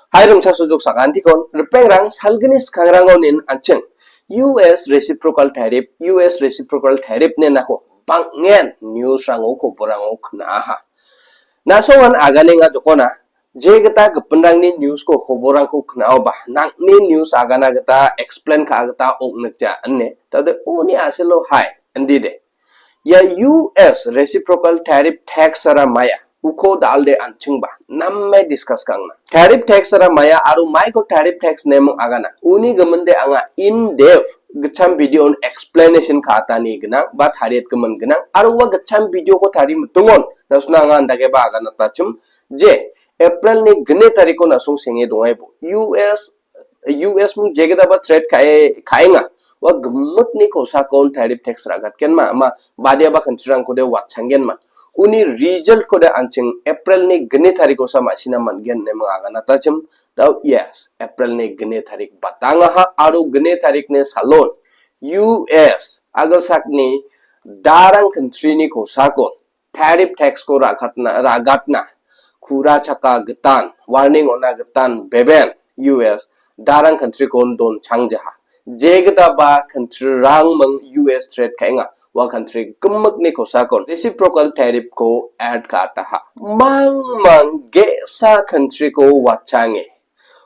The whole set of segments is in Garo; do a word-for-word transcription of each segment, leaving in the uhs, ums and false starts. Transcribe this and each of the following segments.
Hai rimchaksoa sakantikon, ripengrang salgni skangrangonin an·ching U S reciprocal tariff, U S reciprocal tariff-ni nako bang·en news-rango koborango kna·aha. Na·songan aganenga jokona, je gita gipinrangni news-ko koborangko kna·oba, nang·ni news agana gita explain ka·a gita ong·nikja ine. Tade uni asilo hai, indide. Ia U S reciprocal tariff tax-ara maia, uko dal·de an·chingba, name discuss ka·angna. Tariff tax-ara maia aro maiko tariff tax nemung agana. Uni giminde anga in depth gitcham video-on explanation ka·atani gnang, ba tariatgimin gnang, aro ua gitcham video-ko tari mitungon, na·sona anga andakeba aganatachim, je April-ni gni tariko na·song senge dongaibo. U S U S mung jegitaba trade ka·e, ka·enga. Ua gimikni kosakon tariff tax ra·gatgenma, ama badiaba country-rangkode watchanggenma. Uni result-kode an·ching April-ni gni tarikosa ma·sina man·gen ine mung aganatachim. Dao, yes, April-ni gni tarik batangaha aro gni tarikni salon U S agilsakni darang country-ni kosakon tariff tax-ko ra·gatna, ra·gatna, kura chaka gitan, warning on·a gitan beben U S darang country-kon don changjaha. Jegitaba country-rang mung U S trade ka·enga, ua country gimikni kosakon reciprocal tariff-ko add ka·ataha. Mangmang ge·sa country-ko watchange.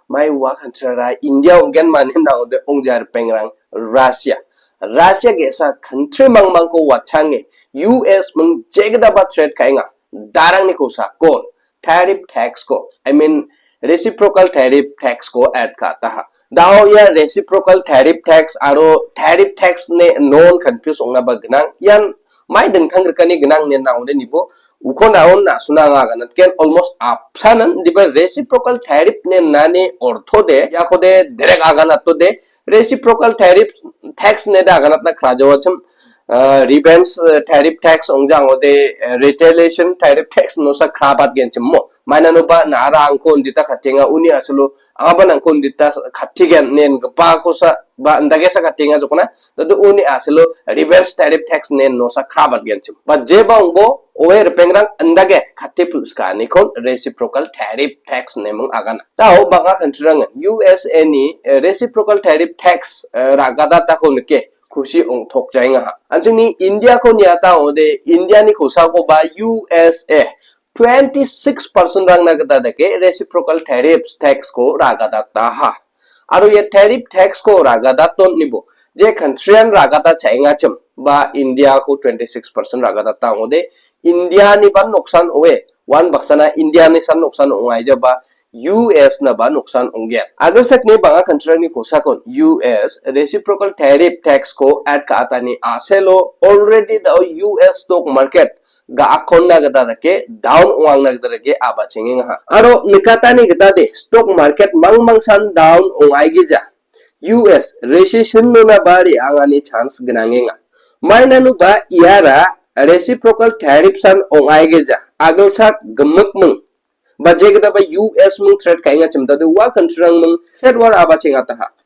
Mai ua country-ra India ong·gen mani naode ong·ja ripengrang Russia. Russia ge·sa country mangmangko watchange U S mung jegitaba trade ka·enga. Darangni kosakon tariff tax-ko, I mean reciprocal tariff tax-ko add ka·ataha. Dao ia reciprocal tariff tax aro tariff tax-ni non confuse ong·naba gnang. Ian mai dingtang rikani gnang ine naode nibo Uko naon na·sona anga aganatgen almost apsanan diba reciprocal tariff ine nani orthode, iakode direct aganatode, reciprocal tariff tax ine da aganatna krajawachim, ah, revenge, eh, tariff tax ong·jangode, eh, retaliation tariff tax nosa krabatgenchimmo. Mainanoba na·ara angko undita katenga uni asolo angaba nangko undita katigen ine ingipakosa ba indagesa katenga jokona. Tado uni asilo revenge tariff tax ine nosa krabatgenchim. Ba jeba ong·bo oe ripengrang indage kate pil·skanikon reciprocal tariff tax ine mung agana. Dao bang·a country-rangen U S A-ni, eh, reciprocal tariff tax, eh, ra·gadatako nike kusi ong·tokjaengaha. An·chingni India-ko niata ong·ode India-ni kosakoba U S A twenty-six percent rangna gita dake reciprocal tariffs tax-ko ra·gadataha. Aro ia tariff tax-ko ra·gadaton nibo je country-an ra·gata cha·engachim ba India-ko twenty-six percent ra·gadata ong·ode India-niban noksan oe, uan baksana India-nisan noksan ong·aijaba U S-naba noksan ong·gen. Agilsakni bang·a country-rangni kosakon U S reciprocal tariff tax-ko add ka·atani aselo already dao U S stock market ga·akkonna gita dake, down ong·angna gita dake abachengengaha. Aro nikatani gitade stock market mangmangsan down ong·aigija. U S recession-ona ba re·angani chance gnangenga. Mainanoba iara reciprocal tariff-san ong·aigija. Agilsak gimikming ba jegitaba U S mung trade ka·engachim tade ua country-rang mung trade war abachengataha.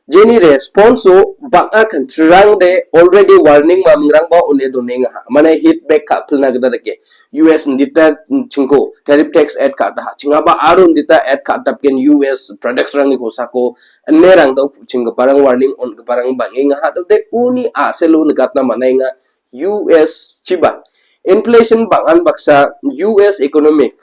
Jeni response-o bang·a country-rangde already warning mamingrangba on·e donengaha. Mane hit back ka·pilna gita dake. U S indita chingko tariff tax add ka·ataha. Chingaba aro indita add ka·atapgen U S products-rangni kosako inerangdao chinggiparang warning on·giparang bang·engaha. Tade uni a·selo nikatna man·enga U S chiba. Inflation bang·an baksa U S economic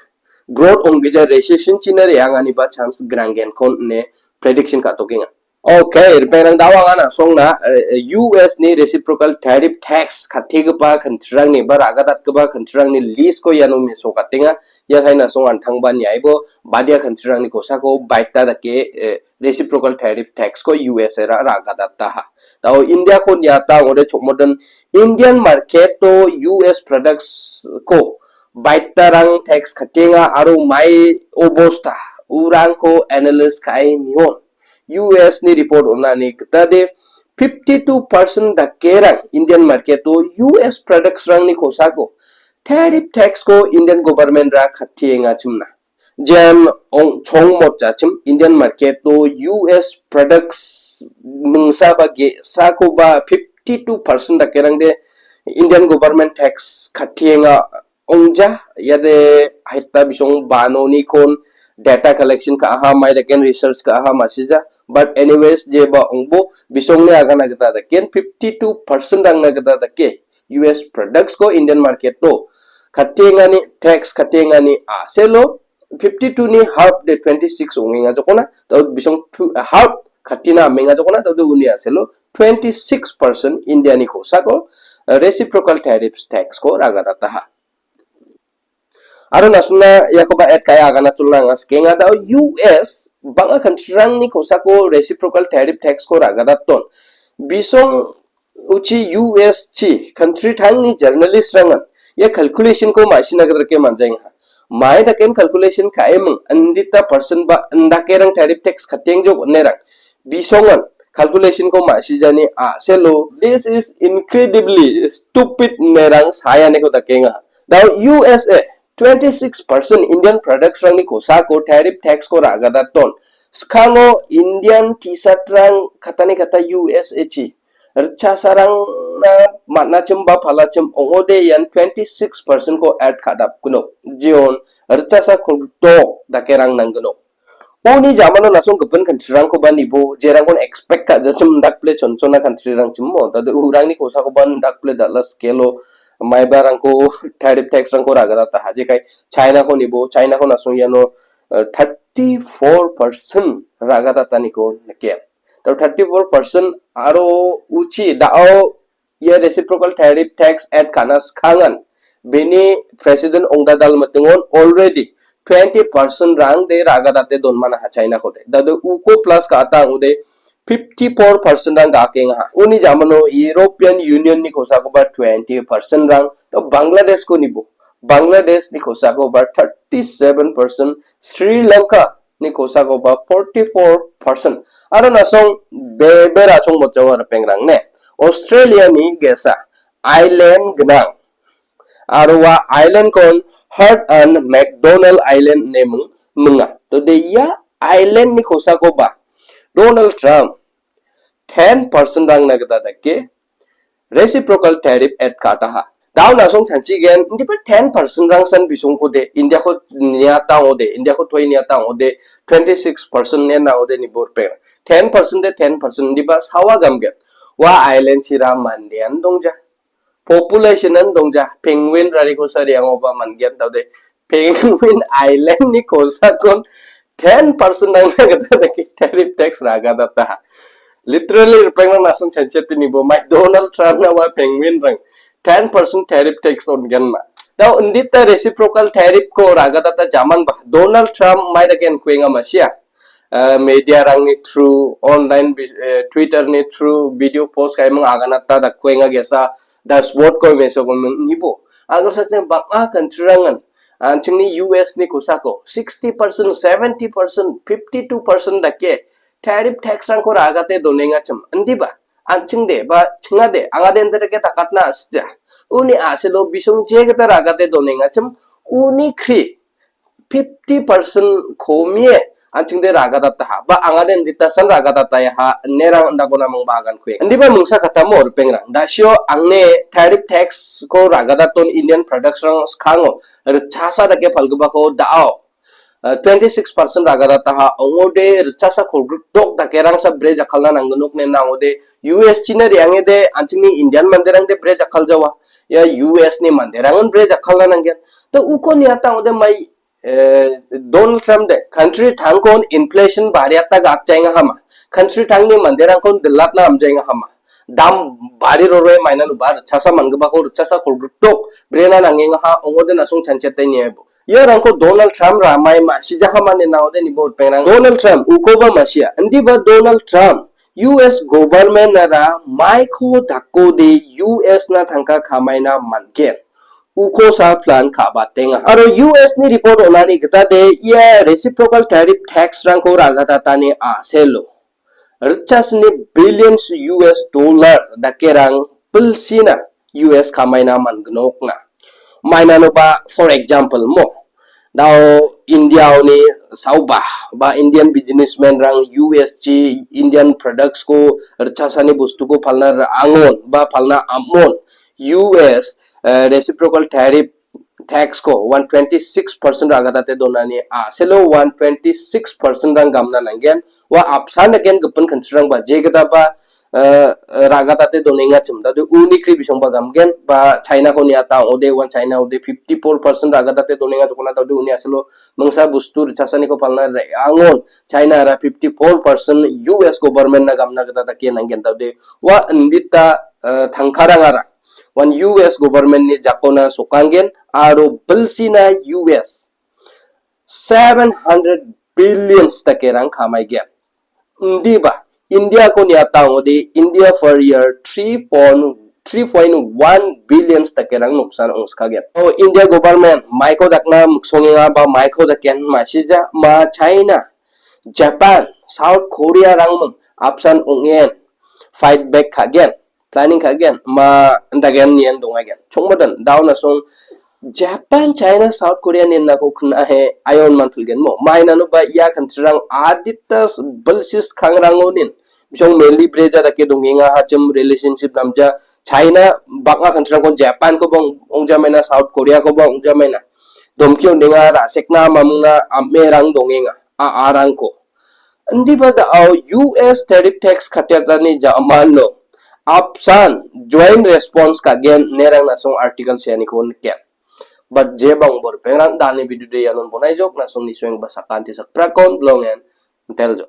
growth ong·gija recession china re·anganiba chance gnanggenkon ine prediction ka·tokenga. Okay, ripengrang dao anga na·songna, eh, U S ni reciprocal tariff tax kategipa country-rangni ba ra·gadatgipa country-rangni list-ko iano mesokatenga. Ia saina song an·tangba niaibo badia country-rangni kosako baita dake, eh, reciprocal tariff tax-ko U S era ra·gadataha. Dao India-ko niata ong·ode chokmodon Indian market-o U S products-ko baitarang tax katenga aro mai obosta urangko analyst ka·e nion. U S ni report on·ani gitade fifty-two percent dakerang Indian market-o U S products-rangni kosako tariff tax-ko Indian government-ra katiengachimna. Jen ong chongmotjachim Indian market-o U S products mingsa ba ge·sakoba fifty-two percent dakerangde Indian government tax katienga ong·ja, iade haita bisong banonikon Data collection ka·aha, mai daken research ka·aha masija. But anyways, jeba ongbo bisongni agana gita daken fifty-two percent rangna gita dake U S products ko Indian market to katengani, tax katengani aselo fifty-two ni half de twenty-six ongenga jokona, tau bisong tu-, half katina amenga jokona, tau de uni aselo twenty-six percent India ni kosako, eh, reciprocal tariffs tax ko ragadataha. Aro nasuna iakoba add kai agana tulna anga skenga dao U S bang·a country rangni kosako reciprocal tariff tax ko ragadaton. Bisong uchi U S chi country tangni journalist rangan ia calculation ko ma·sina gita dake manjaenga. Mai daken calculation ka·eming indita percent ba indakerang tariff tax kateng jok onerang. Bisongan calculation ko ma·sijani aselo, "This is incredibly stupid," nerang sayaniko dakenga. Dao U S A twenty-six percent Indian products rangni kosako tariff tax ko ragadaton. Skango Indian T-shirt rang katani kata U S A chi ritchasarangna man·achim ba palachim ong·ode ian twenty-six percent ko add ka·dapgnok. Jion ritchasa kolgrikdok dakerang nanggnok. Uni jamano nasong gipin country rangkoba nibo, jerangkon expect ka·jachim indakple chonchona country rangchimo. Tade urangni kosakoba indakple dal·a scale-o maibarangko tariff tax rangko ragadataha. Jekai China ko nibo, China ko nasong iano, eh, thirty-four percent ragadataniko niken. Tau thirty-four percent aro uchi dao ia reciprocal tariff tax add ka·na skangan bini president ongdadal mitingon already twenty percent rang de ragadate donmana ha China ko de. Dade uko plus ka·ata ang·ode fifty-four percent rang ga·akenga. Uni jamano European Union ni kosakoba twenty percent rang, to Bangladesh ko nibo. Bangladesh ni kosakoba thirty-seven percent, Sri Lanka ni kosakoba forty-four percent. Aro nasong bebe rachong mochawa ripengrang ne. Australia ni ge·sa island gnang. Aro ua island kon Heard and McDonald Island ine ming-, minga. To de ia island ni kosakoba Donald Trump ten percent rangna gita dake reciprocal tariff add ka·ataha. Dao nasong chanchigen, indiba ten percent rangsan bisongko de, India ko niata ong·ode, India ko toi niata ong·ode, twenty-six percent ne na ong·ode nibo ripeng. Ten percent de ten percent indiba sawa gamgen. Ua island chira mandean dongja. Population an dongja. Penguin rari kosa riangoba mangen tau de. Penguin Island ni kosakon ten percent nangna gita dake tariff tax ragadataha. Literally, ripengrang nasong chanchiatini bo mai Donald Trump na ua penguin rang ten percent tariff tax on gen ma. Dao indita reciprocal tariff ko ragadata jaman ba Donald Trump mai daken kuenga masia. Eh, media rangni through, online bi-, eh, Twitter ni through video post kaimung aganata dakuenga ge·sa dashboard ko meso ko nibo. Agasatne bang·a country rangan an·chingni U S ni kosako sixty percent, seventy percent, fifty-two percent dake tariff tax rangko ragate donengachim. Indiba, an·chingde ba chingade, angade inde dake dakatna asja. Uni aselo bisong jegita ragate donengachim, uni kri fifty percent komie an·chingde ragadataha. Ba angade inditasan ragadataha, inerang indakona mangba agan kue. Indiba mingsa katamo ripengrang. Dasio angne tariff tax ko ragadaton Indian products rang skango. Ritchasa dake palgipako dao. Eh, twenty-six percent ragadataha. Ongode ritchasa kolgrik dok dake rangsa bre jakkalna nanggnok nena ongode U S china riangede an·chingni Indian manderangde bre jakkaljawa. Ia U S ni manderangan bre jakkalna nanggen. To uko niata ongode mai eh, Donald Trump de country tangkon inflation bariata gakjaenga hama. Country tangni manderangkon dilatna amjaenga hama. Dam bari roroi mainan uba ritchasa manggipako ritchasa kolgritok brena nangenga ha ongode nasong chanchiate niaibo. Iarangko Donald Trump ramai masija hamani naode nibo utpengrang. Donald Trump ukoba masia. Indiba Donald Trump U S government nara maiko dakode U S na tangka kamaina mangen. Ukosa plan ka·batenga. Aro U S ni report on·ani gita de ia reciprocal tariff tax rangko ragatatani a·selo ritchasni billions U S dollar dakerang bilsina U S kamaina man·gnokna. Mainanoba, for example, mo. Dao India-oni saoba, ba Indian businessman rang U S chi Indian products ko ritchasani bostuko palna ra-, angon, ba palna amon. U S, eh, reciprocal tariff tax-ko one twenty-six percent ra·gatate donani a·selo one twenty-six percent-rang gamna nanggen. Ua apsan daken gipin kintirangba jegitaba, eh, ra·gatate donenga chim. Tade uni kri bisongba gamgen ba China-ko niata ong·ode, wan China ong·ode fifty-four percent ra·gatate donenga jokona tade uni a·selo mingsa bostu ritchaksaniko palna re·angon China-ra fifty-four percent U S government-na gamna gita dake nanggen tade ua indita, eh, tangkarangara wan U S government-ni jakona sokanggen aro bilsina U S seven hundred billions dakerang kamaigen. Indiba, India-ko niata ong·ode, India per year three point, three point one billions dakerang noksan ong·skagen. O India government maiko dakna miksongenga ba maiko daken ma·sija, ma China, Japan, South Korea-rangming apsan ong·en fight back ka·gen. Planning ka·gen, ma dagen nian dongaigen. Chongmadan, daun asong Japan, China, South Korea nian nako kena he ayon man pilgen mo. Mainano ba ia kantirang adita bilsis kangrangonin. Bisong meli breja dake dongenga hachim relationship namja. China bang·a kantirangko Japan-ko bang ong-, ongjamaina, South Korea-ko bang ongjamaina. Domki ondenga, ra·sekna mamungna, amerang dongenga. A-, arangko. Indiba da·ao U S tariff tax katetani ja·mano apsan joint response ka·gen nerang nasong article seaniko niken. But jebang borpengrang dani bidude ianon bonaijok nasong nisoeng ba sakanti sakprakon blongen teljok.